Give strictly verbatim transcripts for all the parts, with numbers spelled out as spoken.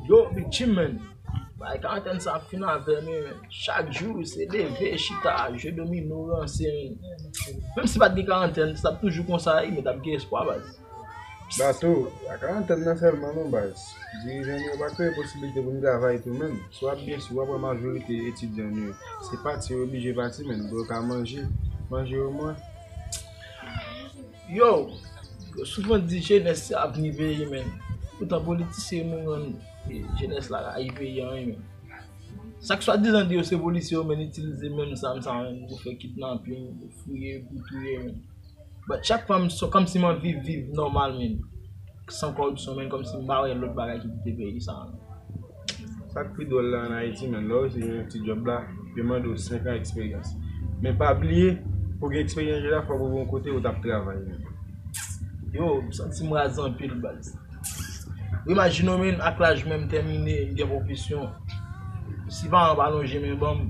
Yo, Big Jim, man. Bay karantèn sa ap fin avè m, man. Chak jou, se leve, chita, jwe domino, ranse, man. Menm si pa t gen karantèn, sa t ap toujou konsa, wi, men t ap gen espwa, baz. Bato, pa karantèn nan sèlman non, baz. Dirijan nou yo pa kreye posiblite pou n travay tou menm. Si w ap byen, si w ap wè majorite etidyan nou yo, se pati yo oblije pati, men pou yo ka manje, manje omwen. Yo, yo souvan di jenès se avni peyi, men. Poutan politisyen nou rann jenès la rayi peyi an, men. Sa k swadizan di yo se polisye yo, men itilize menm zam sa, men, pou fè kidnaping, pou fouye, pou touye, men. But chak fwa m so, kòmsi m anvi viv nòmal, men. San kòripsyon, men, kòmsi m pa wè lòt bagay ki kite peyi sa, men. Sa k pi dwòl la ann Ayiti, men, lè w resi nan ti djòb la, yo mande w senk an eksperyans. Men pa bliye, pou gen eksperyans deja, fòk ou gen yon kote ou t ap travay, men. Yo, m santi m raz anpil, baz. Ou imajine w, men, ak laj mwen, m tèmine, m gen pwofesyon. Si paran pa lonje men ban m,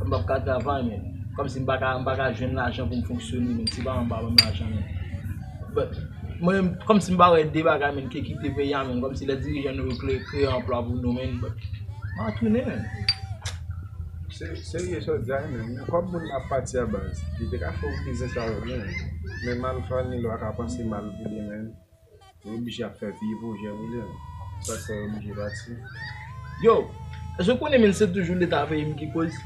m p ap ka travay, men. Kòmsi m pa ka, m pa ka jwenn lajan pou m fonksyone, men. Si paran pa ban m lajan, men. But, mwen menm, kòmsi m pa wè de bagay, men, ke kite peyi a, men. Kòmsi lè dirijan nou yo kre-, kreye anplwa pou nou, men. But, m a tounen, men. Se, serye sa w di a, men. Men kòb moun ap pati a baz. Li te ka fè w biznis avè l, men. Men malfwa ni lwa ka panse mal pou li, men. Yo oblije ap fè vye pwojè pou li, sa k fè yo oblije pati. Yo, èske w konnen, men, se toujou leta peyi m ki koz?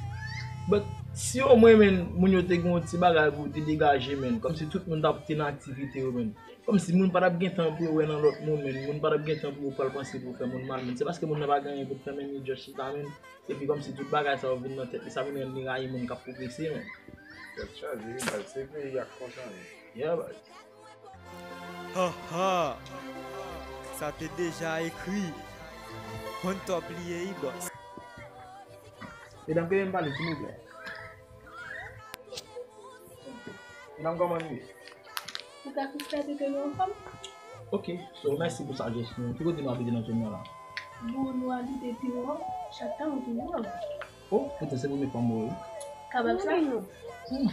But si omwen, men, moun yo te gen yon ti bagay pou yo te degaje, men, kòmsi tout moun t ap te nan aktivite yo, men. Kòmsi moun pa t ap gen tan pou yo wè nan lòt moun, men. Moun pa t ap gen tan pou yo pral panse pou yo fè moun mal, men. Se paske moun nan pa gen anyen pou l fè, men, li just chita, men. Epi kòmsi tout bagay sa yo vin nan tèt li, sa vin rann li rayi moun k ap pwogrese, men. Tèt chaje, wi, baz, se peyi a k konsa, men. Yeah, baz. Ha ha! Sa te deja ekri. On top li ye, wi, bòs. Medam, kite m pale, silvouplè. Medam, kòman nou ye? Ou ka konsidere ke nou anfòm? Ok, so, mèsi pou sajès nou. Ki kote nou abite nan zòn nan la? Bon, nou abite Piwo, chak tan nou toujou anfòm. Oh, poutèt se premye fwa m wè w. Kapab sa? Hmm.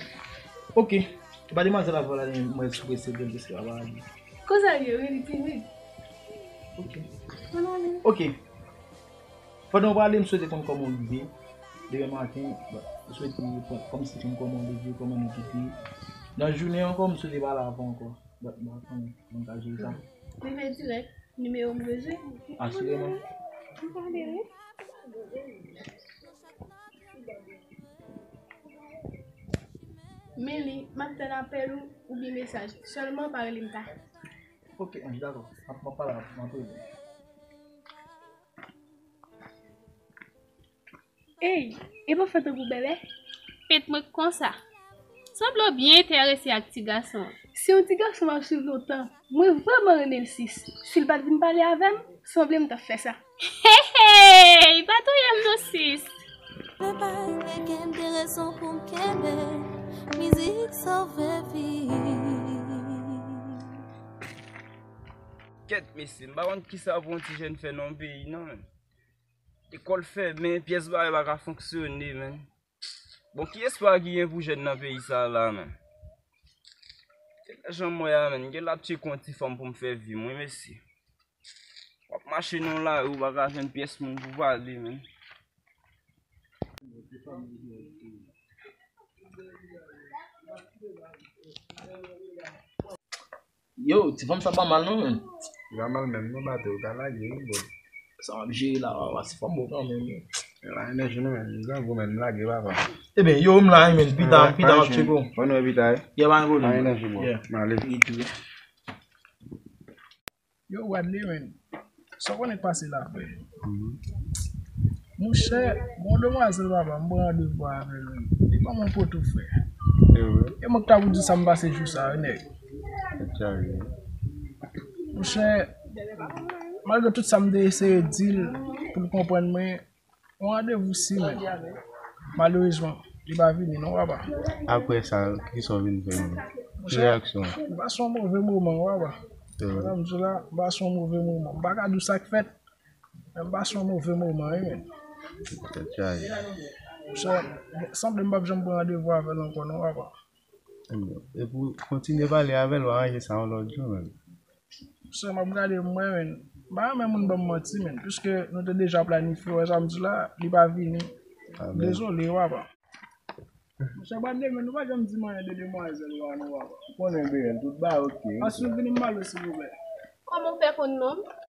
Ok. Ba demwazèl avè w la, mwen sou prese de l, paske l ap ale. Koze l ye, wi, li timid. Ok. Ann ale. Ok. Pandan w prale, m swete konn kòman w leve demen maten, m swete kòmsi konn kòman w leve, kòman nou kite. Nan jounen ankò, m swete pale avè w ankò. But, m pa konnen, mwen ka jere sa. Leve dirèk. Nimewo m bezwen. Asireman. M pale, wi. Men li, m ap tann apèl ou oubyen mesaj. Sèlman pa rele m ta. Ok, Ange, dakò. M ap, m ap pale avè w, m ap rele w. Ey, e pa fè tankou bèlè? Pet mwen konsa. Sanble w byen enterese ak ti gason an. Se yon ti gason m ap swiv lontan. Mwen vrèman renmen l, sis. Si l pa t vin pale avè m, sanble m t ap fè sa. Hey, hey, pa touye m non, sis. Pepay, reken m gen rezon pou m kenbe. Mizik sove vi. Kèt, mesye, m pa konn kisa pou yon ti jèn fè nan yon peyi, non, men. Lekòl fèmen, pyès bagay pa ka fonksyone, men. Bon, ki espwa ki gen pou jèn nan peyi sa a la, men? Gen lajan m wè a, men. Gen l ap tcheke yon ti fanm pou m fè vi m, wi, mesye. W ap mache nan yon lari, ou pa ka jwenn pyès moun pou pale, men. Yo, ti fanm sa pa mal non, men. Li pa mal menm non, Bato, ou ka lage wi, bro. Sa m ap jere la, papa, se fanm bon kanmenm, men. Yo, pa enèji non, men. M grangou, men, m lage, papa. Ebyen, yo, m la, men, pita, pita, m ap tcheke w. Bon, nou, pita, wi. Yeah, pa gen pwoblèm. Pa enèji, bro. Yeah. M ale. Yo, Wadley, men. Sa w konnen k pase la, frè? Monchè, gon demwazèl, papa, m pran randevou avè l, men. Li ban m yon poto, frè. E mwen k ta pou di sa m pase jou sa, wi, nèg. Monchè, malgre tout sa m te eseye di l pou l konprann mwen, yon randevou si, men. Malerezman, li pa vini, non, papa. Apre sa, kisa w vin fè menm? Ki reyaksyon w? M pase yon move moman, papa. Sa m di w la, m pase yon move moman. M pa ka di w sa k fèt, men m pase yon move moman, wi, men. Tèt chaje. Monchè, sanble m p ap janm pran randevou avè l ankò, non, papa. Epi w kontinye pale avè l, w aranje sa yon lòt jou, men. Monchè, m ap gade, m wè, men. M pa renmen moun ban m manti, men. Piske nou te deja planifye, wè sa m di la, li pa vini. Dezole, papa. Monchè, pa demen, nou pa janm di m anyen de demwazèl ou a non, papa. Ou konnen, Beyèn, tout bagay oke. Paske nou vini m pale, silvouplè. Kòman w fè konn non m?